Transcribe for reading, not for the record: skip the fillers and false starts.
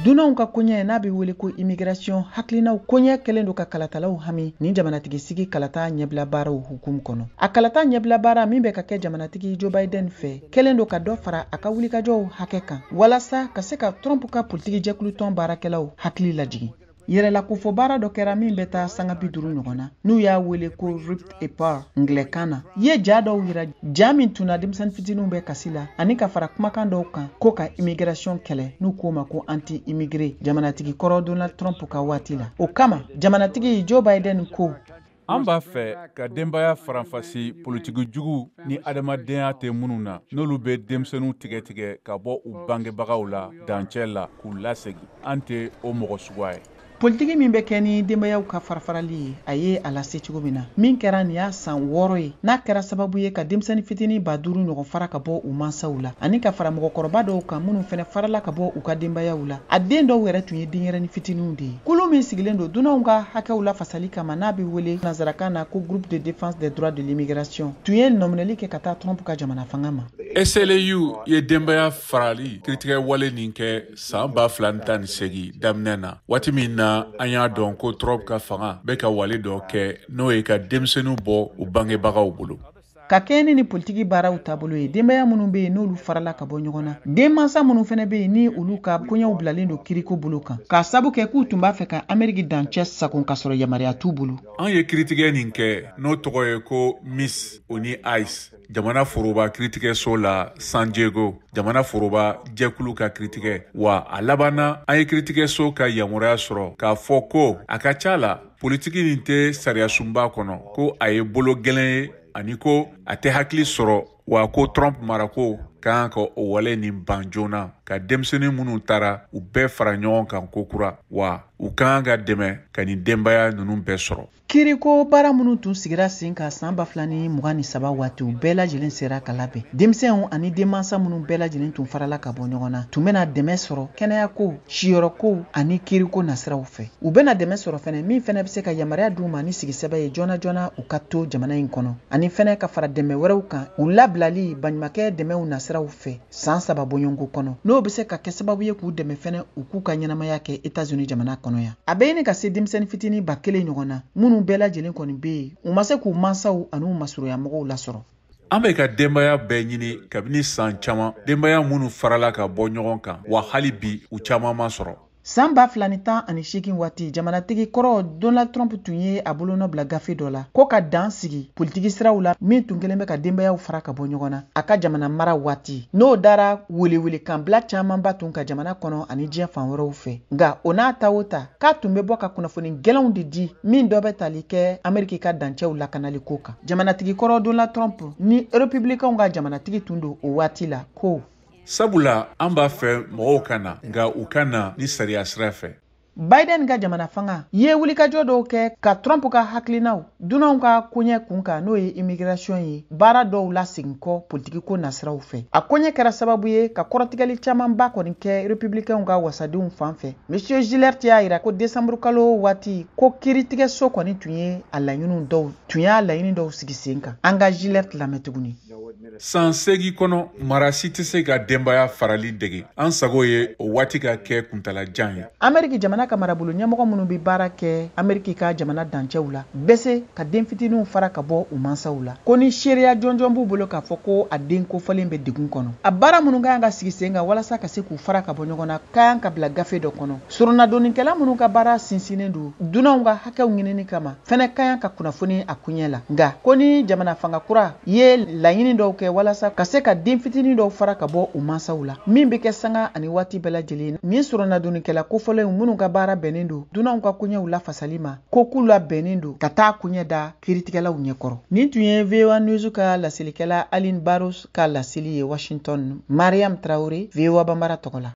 Dunanw ka koɲɛ n'a bɛ wele ko immigration, hakilinaw koɲɛ kɛlen don ka kalatalaw hami nin jamanatigi sigi kalata ɲɛbila baaraw hukumu kɔnɔ. A kalata ɲɛbila baara min bɛ ka kɛ jamanatigi Joe Biden fɛ, kɛlen don ka dɔ fara a ka wulikajɔw hakɛ kan walasa ka se ka Trump ka politiki jɛkulutɔn baarakɛlaw hakili lajigin. Yɛrɛlakofɔ baara dɔ kɛra min bɛ taa sanga 50 ɲɔgɔn na, n'u y'a wele ko Ripped Apart ngilɛkan na, ye ja dɔw yira, ja min tun na denmisɛnnin fitininw bɛ kasi la, ani ka fara kumakan dɔw kan ko ka immigration kɛlɛ, n'u k'o ma ko anti immigré, jamanatigi kɔrɔ Donald Trump ka waati la. O kama, jamanatigi Joe Biden ko: An b'a fɛ ka denbaya faranfasi politiki jugu ni adamadenya tɛ minnu na, n'olu bɛ denmisɛnninw tigɛ tigɛ ka bɔ u bangebagaw la dancɛ la k'u lasegin. An tɛ o mɔgɔ suguya ye. Politiki min bɛ kɛ ni denbayaw ka farafarali ye, a ye a lase cogo min na, min kɛra nin y'a san 6 ye, n'a kɛra sababu ye ka denmisɛnnin fitinin 5000 ɲɔgɔn fara ka bɔ u mansaw la, ani ka fara mɔgɔkɔrɔba dɔw kan minnu fɛnɛ farala ka bɔ u ka denbayaw la. A den dɔw yɛrɛ tun ye denyɛrɛnin fitininw de ye. Kulu min sigilen don dunanw ka hakɛw lafasali kama, n'a bɛ wele nansarakan na ko Groupe de défense des droits de l'immigration, tun ye nɔminɛli kɛ ka taa Trump ka jamana fanga ma. ACLU ye denbaya farali kiritigɛ wale nin kɛ san 2018 daminɛ na, waati min na an y'a dɔn ko Trump ka fanga bɛ ka wale dɔ kɛ, n'o ye ka denmisɛnninw bɔ u bangebagaw bolo. Ka kɛɲɛ ni politiki baaraw taabolo ye, denbaya minnu bɛ yen n'olu farala ka bɔ ɲɔgɔn na, denmansa minnu fɛnɛ bɛ yen ni olu ka koɲɛw bilalen don kiriko bolo kan, k'a sabu kɛ k'u tun b'a fɛ ka Ameriki dancɛ sagon ka sɔrɔ yamaruya t'u bolo. An ye kiritigɛ nin kɛ, n'o tɔgɔ ye ko MIS, o ni ICE, jamana foroba kiritigɛso la San Diego, jamana foroba jɛkulu ka kiritigɛ. Wa a labanna, an ye kiritigɛso ka yamaruya sɔrɔ k'a fɔ ko a ka ca la politiki nin tɛ sariyasunba kɔnɔ, ko a ye bolo gɛlɛn ye, ani ko a tɛ hakili sɔrɔ, wa ko Trump marako ka kan ka o wale nin ban joona, ka denmisɛnnin minnu taara u bɛɛ fara ɲɔgɔn kan kokura, wa u ka kan ka dɛmɛ ka nin denbaya ninnu bɛɛ sɔrɔ. Kiriko baara minnu tun sigira sen kan san 2023 waati, u bɛɛ lajɛlen sera ka labɛn. Denmisɛnw ani denmansa minnu bɛɛ lajɛlen tun farala ka bɔ ɲɔgɔn na tun bɛna dɛmɛ sɔrɔ kɛnɛyako, siyɔrɔko ani kiriko nasiraw fɛ. U bɛna dɛmɛ sɔrɔ fɛnɛ min fɛnɛ bɛ se ka yamaruya d'u ma ni sigisɛbɛ ye joona joona u ka to jamana in kɔnɔ, ani fɛnɛ ka fara dɛmɛ wɛrɛw kan, u labilali baɲumankɛ dɛmɛw nasiraw fɛ san 3 bɔɲɔgɔnko kɔnɔ, n'o bɛ se ka kɛ sababu ye k'u dɛmɛ fɛnɛ u k'u ka ɲɛnamaya kɛ États-Unis jamana kɔnɔ yan. A bɛ ɲini ka se denmisɛnnin fitinin 1000 ɲɔgɔn na minnu bɛɛ lajɛlen kɔni bɛ yen, u ma se k'u mansaw ani u masurunyamɔgɔw lasɔrɔ. An bɛ ka denbaya bɛɛ ɲini kabini san caman, denbaya minnu farala ka bɔ ɲɔgɔn kan, wa hali bi u caman ma sɔrɔ. San 2018 waati, jamanatigi kɔrɔ Donald Trump tun ye a bolonɔ bila gafe dɔ la ko ka dan sigi politiki siraw la min tun kɛlen bɛ ka denbayaw fara ka bɔ ɲɔgɔn na a ka jamana mara waati, n'o dara welewelekanbila camanba tun ka jamana kɔnɔ ani diɲɛ fan wɛrɛw fɛ. Nka o n'a ta o ta, k'a tun bɛ bɔ ka kunnafoni gɛlɛnw de di min dɔ bɛ tali kɛ Ameriki ka dancɛw lakanali ko kan. Jamanatigi kɔrɔ Donald Trump ni Republicainw ka jamanatigi tun don o waati la ko: Sabula an b'a fɛ mɔgɔw ka na, nka u ka na ni sariya sira fɛ. Biden ka jamana fanga ye wulikajɔ dɔw kɛ ka Trump ka hakilinaw dunanw ka koɲɛ kun kan, n'o ye immigration ye, baara dɔw lasegin kɔ politiki ko nasiraw fɛ. A koɲɛ kɛra sababu ye ka kɔrɔtigɛli camanba kɔni kɛ Republicainw ka wasadenw fan fɛ. Monsieur Gillert y'a yira ko décembre kalo waati ko kiiritigɛso kɔni tun ye a laɲiniw dɔw tun y'a laɲini dɔw sigi sen kan. An ka Gillert lamɛn tuguni. San 8 kɔnɔ, mara si tɛ se ka denbaya farali dege. An sago ye o waati ka kɛ kuntalajan ye. Ameriki jamana ka marabolo ɲɛmɔgɔ minnu bɛ baara kɛ Ameriki ka jamana dancɛw la bɛ se ka den fitininw fara ka bɔ u mansaw la, ko ni seereya jɔnjɔn b'u bolo k'a fɔ ko a den kofɔlen bɛ degun kɔnɔ. A baara minnu ka kan ka sigi sen kan walasa ka se k'u fara ka bɔ ɲɔgɔn na ka kan ka bila gafe dɔ kɔnɔ. Soronadonnikɛla minnu ka baara sinsinnen don dunanw ka hakɛw ɲinini kama fɛnɛ ka kan ka kunnafoni a koɲɛ la. Nka ko ni jamana fanga kura ye laɲini dɔw kɛ walasa ka se ka den fitinin dɔw fara ka bɔ u mansaw la, min bɛ kɛ sanga ani waati bɛɛ lajɛlen, nin soronadonnikɛla kofɔlenw minnu ka baara bɛnnen don dunanw ka koɲɛw lafasali ma, ko k'u labɛnnen don ka taa koɲɛ da kiiritigɛlaw ɲɛkɔrɔ. Nin tun ye VOA News ka laselikɛla Aline Barros ka laseli ye Washington. Mariam Traoré, VOA Bambara tɔgɔ la.